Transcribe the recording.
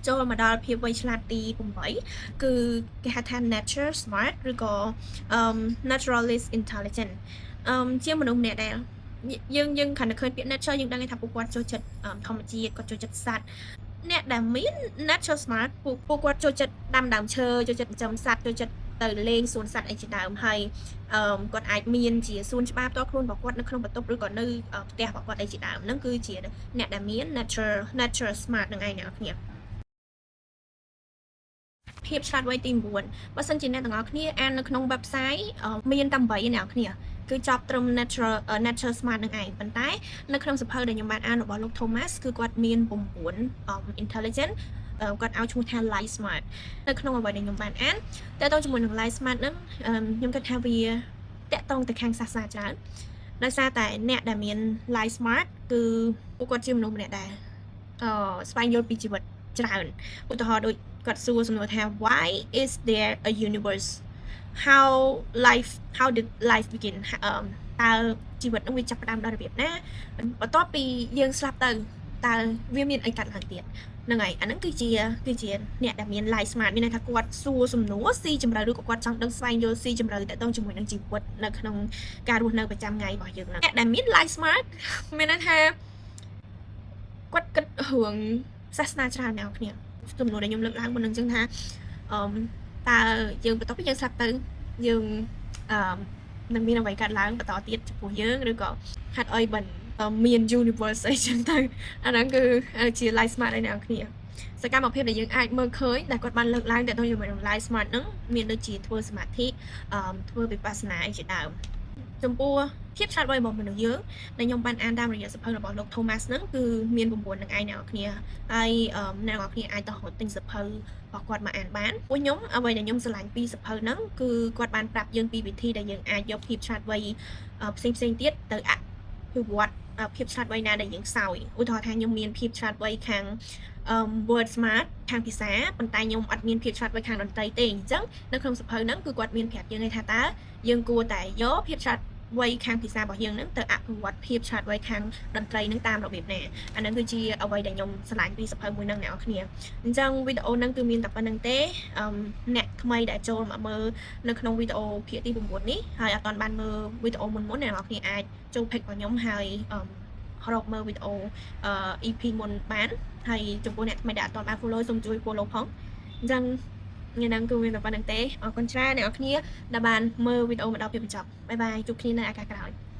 ចូលមកដល់ភាពវៃឆ្លាតទី8គឺគេហៅថា nature smart ឬក៏ naturalist intelligent ជាមនុស្សម្នាក់ដែលយើងគ្រាន់តែឃើញពាក្យ nature យើងដឹងថាពួកគាត់ចូលចិត្តធម្មជាតិគាត់ចូលចិត្តសត្វអ្នកដែលមាន nature smart ពួកគាត់ចូលចិត្តដាំដើមឈើចូលចិត្តចិញ្ចឹមសត្វចូលចិត្តទៅលេងសួនសត្វអីជាដើមហើយអឺគាត់អាចមានជាសួនច្បារផ្ទាល់ខ្លួនរបស់គាត់នៅក្នុងបន្ទប់ឬក៏នៅផ្ទះរបស់គាត់អីជាដើមហ្នឹងគឺជាអ្នកដែលមាន nature smart នឹងឯងអ្នកនរគ្នាភាពឆ្លាតវៃទី9បើសិនជាអ្នកទាំងអស់គ្នាអាននៅក្នុង website មានតែ8អ្នកនរគ្នាគឺចប់ត្រឹម nature smart នឹងឯងប៉ុន្តែនៅក្នុងសៀវភៅដែលខ្ញុំបានអានរបស់លោក Thomas គឺគាត់មាន9 intelligent គាត់ឲ្យឈ្មោះថា life smart នៅក្នុងអ្វីដែលខ្ញុំបានអានតើតើជាមួយនឹង life smart ហ្នឹងខ្ញុំគិតថាវាតាក់ទងទៅខាងសាសនាច្រើនដោយសារតែអ្នកដែលមាន life smart គឺពួកគាត់ជាមនុស្សម្នាក់ដែលស្វែងយល់ពីជីវិតច្រើនឧទាហរណ៍ដូចគាត់សួរសំណួរថា "Why is there a universe? How did life begin?" តើជីវិតនឹងវាចាប់ផ្ដើមដល់របៀបណាបន្ទាប់ពីយើងស្លាប់ទៅតើវាមានអីកើតឡើងទៀតហ្នឹងហើយអាហ្នឹងគឺជាអ្នកដែលមាន life smart មានន័យថាគាត់សួរសំណួរស៊ីជម្រៅឬក៏គាត់ចង់ដឹងស្វែងយល់ស៊ីជម្រៅតទៅជាមួយនឹងជីវិតនៅក្នុងការរស់នៅប្រចាំថ្ងៃរបស់យើងហ្នឹងអ្នកដែលមាន life smart មានន័យថាគាត់គិតរឿងសាសនាច្រើនអ្នកគ្នាសំណួរដែលខ្ញុំលើកឡើងមុននឹងចឹងថាអឺតើយើងបន្ទាប់ពីយើងស្លាប់ទៅយើងអឺនឹងមានអ្វីកើតឡើងបន្តទៀតចំពោះយើងឬក៏ហេតុអីបានមាន universe អីចឹងទៅអាហ្នឹងគឺជា life smart ឯអ្នកគ្នាសកម្មភាពដែលយើងអាចមើលឃើញដែលគាត់បានលើកឡើងតទៅជាមួយនឹង life smart ហ្នឹងមានដូចជាធ្វើសមាធិអឺធ្វើវិបស្សនាអីជាដើមចំពោះភាពឆ្លាតវៃរបស់មនុស្សយើងដែលខ្ញុំបានអានតាមរយៈសៀវភៅរបស់លោក Thomas ហ្នឹងគឺមាន9នឹងឯងអ្នកនរគ្នាហើយអ្នកនរគ្នាអាចទៅរកទិញសៀវភៅរបស់គាត់មកអានបានពួកខ្ញុំអ្វីដែលខ្ញុំស្រឡាញ់ពីសៀវភៅហ្នឹងគឺគាត់បានប្រាប់យើងពីវិធីដែលយើងអាចយកភាពឆ្លាតវៃផ្សេងផ្សេងទៀតទៅអភិវឌ្ឍភាពឆ្លាតវៃណាដែលយើងខ្សោយឧទាហរណ៍ថាខ្ញុំមានភាពឆ្លាតវៃខាង word smart ខាងភាសាប៉ុន្តែខ្ញុំអត់មានភាពឆ្លាតវៃខាងតន្ត្រីទេអញ្ចឹងនៅក្នុងសៀវភៅហ្នឹងគឺគាត់មានប្រាប់យើងថាតើយើងគួរតែយកភាពឆ្លាតវៃខាងភាសារបស់យើងហ្នឹងទៅអភិវឌ្ឍភាពឆ្លាតវៃខាងតន្ត្រីហ្នឹងតាមរបៀបណាអាហ្នឹងគឺជាអ្វីដែលខ្ញុំស្រឡាញ់ពីសៀវភៅមួយហ្នឹងអ្នកនរគ្នាអញ្ចឹងវីដេអូហ្នឹងគឺមានតែប៉ុណ្ណឹងទេអឺអ្នកថ្មីដែលចូលមកមើលនៅក្នុងវីដេអូភាគទី9នេះហើយអត់ទាន់បានមើលវីដេអូមុនមុនអ្នកនរគ្នាអាចចូល page របស់ខ្ញុំហើយអឺរកមើលវីដេអូអឺ EP មុនបានហើយចំពោះអ្នកថ្មីដែលអត់ទាន់បាន follow សូមជួយ follow ផងអញ្ចឹងថ្ងៃហ្នឹងគឺមានតែប៉ុណ្ណឹងទេអរគុណច្រើនអ្នកនរគ្នាដែលបានមើលវីដេអូមកដល់ពេលបញ្ចប់bye bye ជួបគ្នានៅឱកាសក្រោយ។